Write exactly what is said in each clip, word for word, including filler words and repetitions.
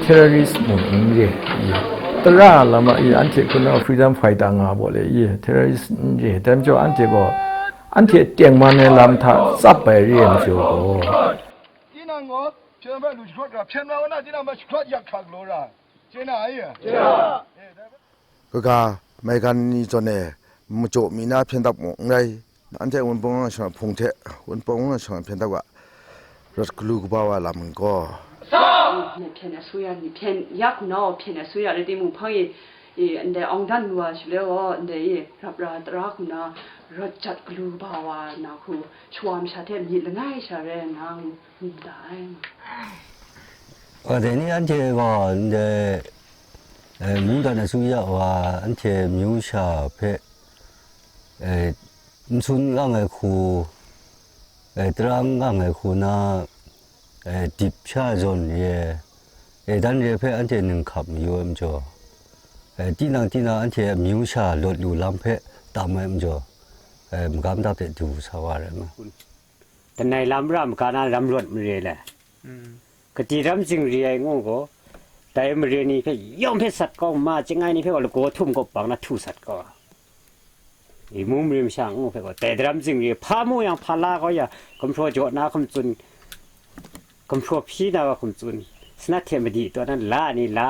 Terrorist mung n re, i, tara lama i, anhte hku na freedom fighter nga baw le, i, terrorist n re, dai majaw anhte gaw, anhte tengman ai lam hta tsap ai re ai majaw gaw. Tinang gaw, hpyen hpe lu jahkrawt ra, hpyen wa na, tinang hpe jahkrawt yak hkra galaw ra, chye na ai. Kaga, maigan ni zawn e, majaw mi na hpyen dap mung n rai, anhte Wunpawng Wunlang Shawng a hpung hte, Wunpawng Wunlang Shawng a hpyen dap ga, rawt galu kaba wa lam gaw, เนี่ยเพียนอสุยานี่เพียนยาคุณเอาเพียนอสุยาเลยที่หมู่พ่อเอเออันเดอองดันวัวชิเลวอันเดอเอรับราตราคุณเรจัดกลูบาวานาคูชวามชาเทมีละง่ายชาเรนาง Wa dai ni anhte gaw ndai, eh, mungdan asuya wa anhte myu sha hpe, eh, n sun n gang ai hku, eh, tara n gang ai hku na, eh, dip sha zawn re, eh, dan re hpe anhte ninghkap mayu ai majaw, eh, tinang tinang anhte a myu sha lawt lu lam hpe tam ai majaw, eh, magam dap de du sa wa ai ma. Langai lam ra maga na ram rawt mare le. Kati ram zingri ai ngu gaw, dai mare ni hpe yawng hpe sat kau ma, chyangai ni hpe gaw lagaw htum kawp bang na htu sat kau. I mu mari masha ngu hpe gaw, dai daram zingri hpa mu yang hpa la kau ya, gumhpraw jaw na hkum tsun, gumhpraw hpyi na hkum tsun, sanat hte madi taw na la ni la,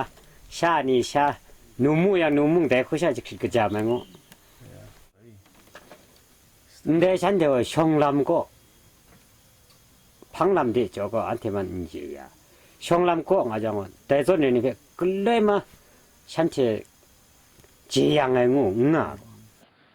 sha ni sha, nu mu yang nu mung dai hku sha jahkrit kajam ai ngu. Ndai shanhte gaw shawng lam kaw, hpang lam de jaw gaw anhte man n chye ya. Shawng lam kaw nga jang gaw, dai zawn re ni hpe galoi ma shanhte chye yang ai ngu n nga gaw.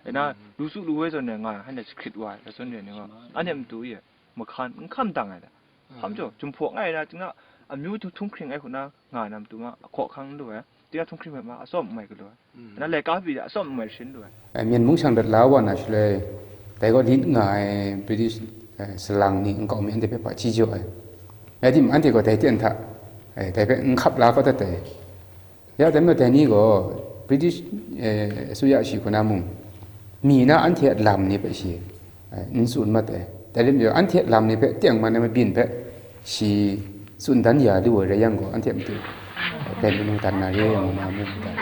E na, lu su lu woi zawn re nga, hkan de jahkrit wa ai, dai zawn re ni gaw, anhte matu e mahkan n hkam dang ai da. Hpa majaw, jumhpaw ngai na, tingna amyu htu htunghkring ai hku na nga na matu ma, ahkaw ahkang n lu ai, tingna htunghkring hpe ma, atsawm n mai galaw ai. Na laika pyi de, atsawm n mai sharin lu ai. Ai, Myen mung shang dat la wa na shaloi, dai gaw lit nga ai British, eh, salang ni nkau mi anhte hpe hpa hti jaw ai. Rai timung, anhte gaw dai ten hta, eh, dai hpe n hkap la kau dat ai. Ya, dai majaw dai ni gaw British, eh, asuya shi hku na mung, mi na anhte a lam ni hpe shi, eh, n tsun mat ai. Dai lam majaw, anhte a lam ni hpe tengman ai mabyin hpe shi tsun dan ya lu ai rai yang gaw, anhte matu, eh, pen manu dan na re ai ngu na mu mu dan.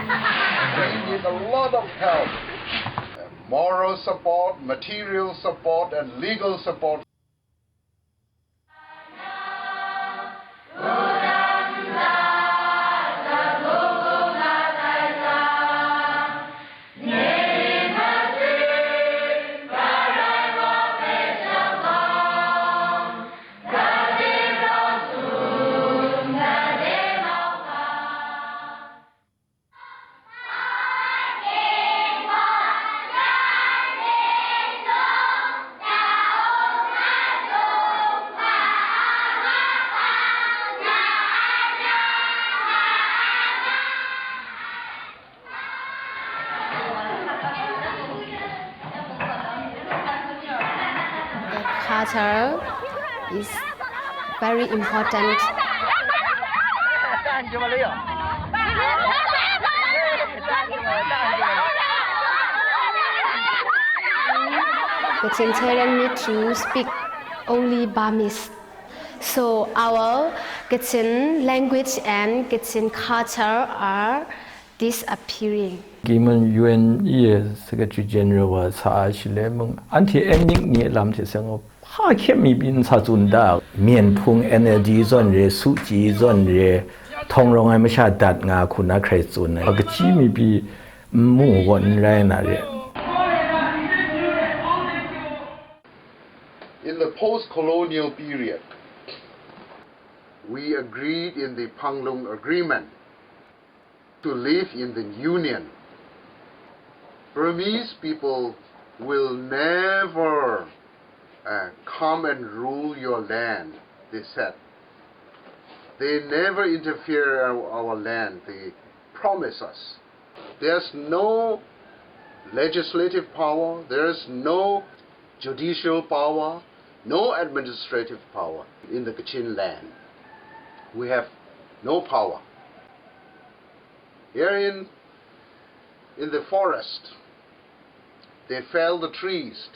We need a lot of help. Moral support, material support, and legal support. The culture is very important. Kachin Thai need to speak only Burmese. So our Kachin language and Kachin culture are disappearing. Giman U N E Secretary General wa sa ai shaloi mung, anhte ethnic ni a lam hte seng gaw, hpa hkyep mi pyi n sa tsun da, Myen Hpung N L D zawn re, Suu Kyi zawn re, htawng rawng ai masha dat nga hku na hkrai tsun ai, hpa kachyi mi pyi n mu gaw n rai na re. In the post-colonial period, we agreed in the Panglong Agreement to live in the union. Burmese people will never, uh, come and rule your land, they said. They never interfere our, our land, they promise us. There's no legislative power, there's no judicial power, No administrative power in the Kachin land. We have no power. Here in, in the forest, they fell the trees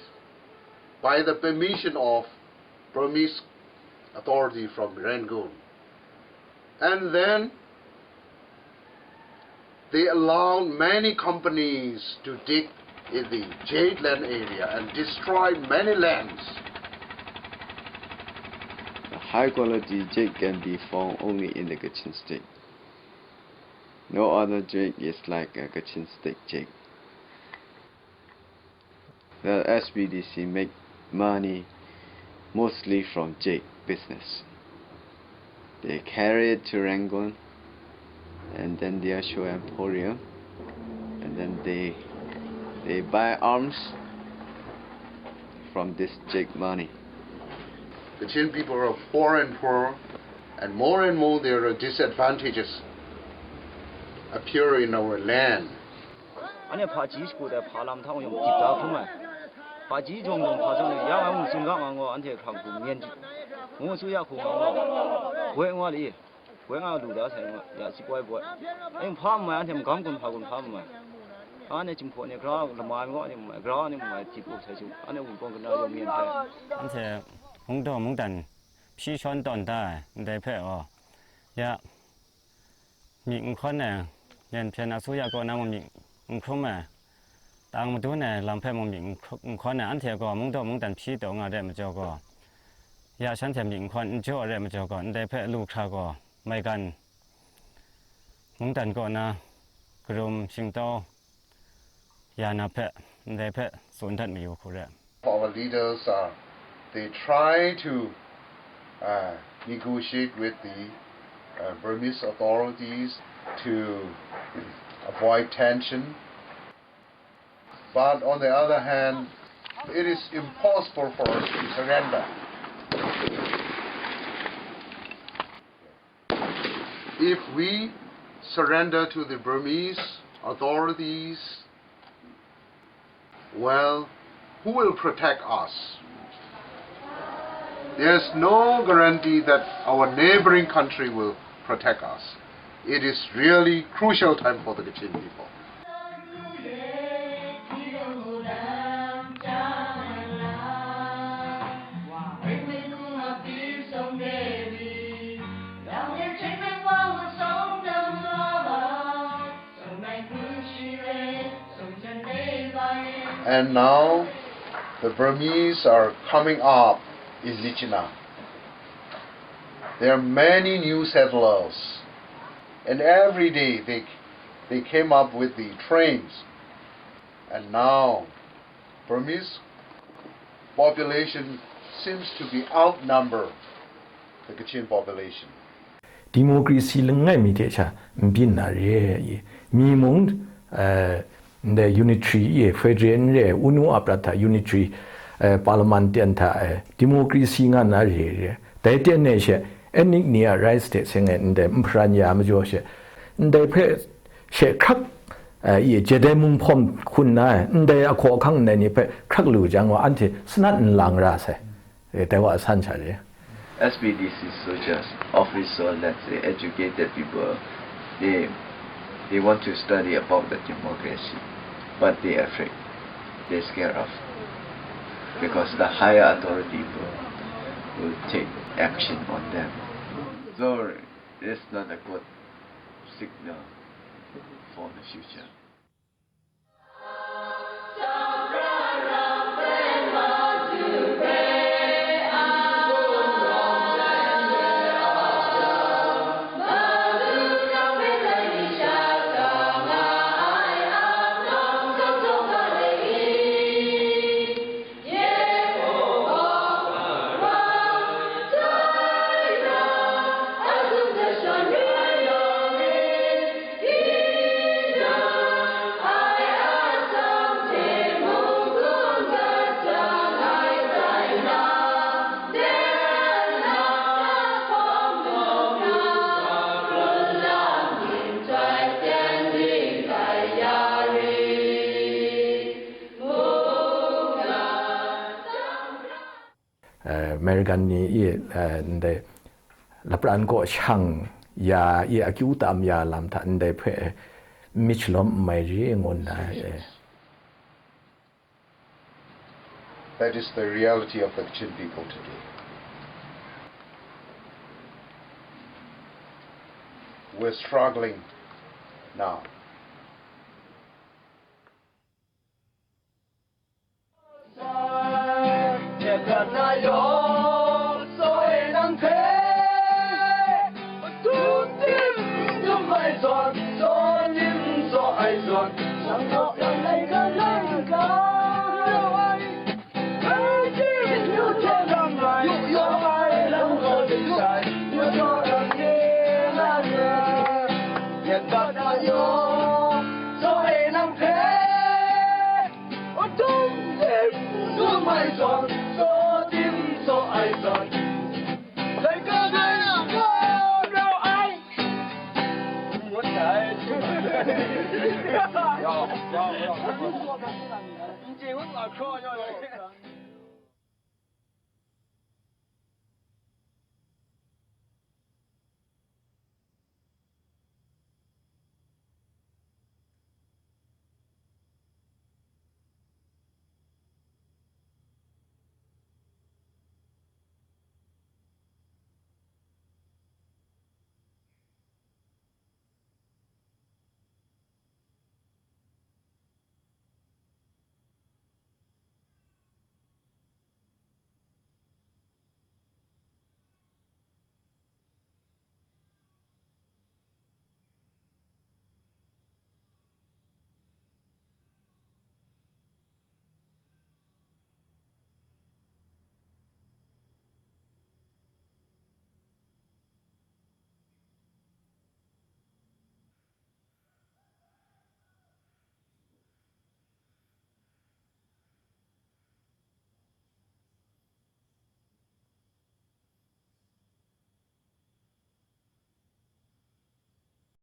by the permission of Burmese authority from Rangoon. And then they allowed many companies to dig in the jade land area and destroy many lands. The high quality jade can be found only in the Kachin state. No other jade is like a Kachin state jade. The S B D C make money mostly from jade business. They carry it to Rangoon, and then they are show emporium, and then they they buy arms from this jade money. The Chin people are poor and poor, and more and more there are disadvantages appear in our land. Anhte hpaji shagu dai hpa lam htang yawng dip da hkrum ai. Hpaji jawng jawng hpa jawng ni, ya nga mung tsun ga nga gaw, anhte hkrang hku myen jip. Ngu tsu ya hku nga gaw, goi nga li, goi nga lu da sai nga, ya si poi poi. Ayung hpa mai, anhte magam gun hpa gun hpa mai. Anhte Jinghpaw ni gra lama mi gaw, anhte mai, gra ni mai, dip u sai su, anhte wunpawng kana yawng myen hpe. Anhte mungdaw mungdan hpyi shawn tawn da ai, ndai hpe gaw, ya, myi n hkawn ai, Myen hpyen asuya kaw na mung myi n hkrum ai, tang madun ai lam hpe mung myi n hkru-, n hkawn ai, anhte gaw mungdaw mungdan hpyi taw nga re ai majaw gaw, ya shanhte myi n hkawn n jaw re ai majaw gaw, ndai hpe lu hkra gaw, maigan mungdan kaw na karum shingtau ya na hpe, ndai hpe tsun dat mayu hku re. Our leaders are, they try to uh, negotiate with the uh, Burmese authorities to avoid tension. But on the other hand, it is impossible for us to surrender. If we surrender to the Burmese authorities, well, who will protect us? There's no guarantee that our neighboring country will protect us. It is really crucial time for the Kachin people. And now, the Burmese are coming up in Myitkyina. There are many new settlers, and every day they, they came up with the trains. And now, Burmese population seems to be outnumber the Kachin population. Democracy langai mi hte sha n byin na re ai, mi mung, eh, ndai unitary e, federal n re ai, unu aprat hta unitary, eh, parliament ten hta, eh, democracy nga na re ai re. Dai ten e she, ethnic ni a rights hte seng ai ndai n hparan ya majaw she, ndai hpe she hkrak, eh, i, Jadai mung hpawm hkun na ai, ndai ahkaw ahkang ndai ni hpe hkrak lu jang gaw, anhte sanat n lang ra sai. Eh, dai wa san sha re. S P D C soldiers, officer, let's say, educated people, they, they want to study about the democracy, but they afraid, they scared of, because the higher authority will, will take action on them. So it's not a good signal for the future. eh, American ni i, eh, ndai lapran kaw shang ya i akyu tam ya lam hta ndai hpe myit shalawm n mai ri ngu nna, eh. That is the reality of the Kachin people today. We're struggling now.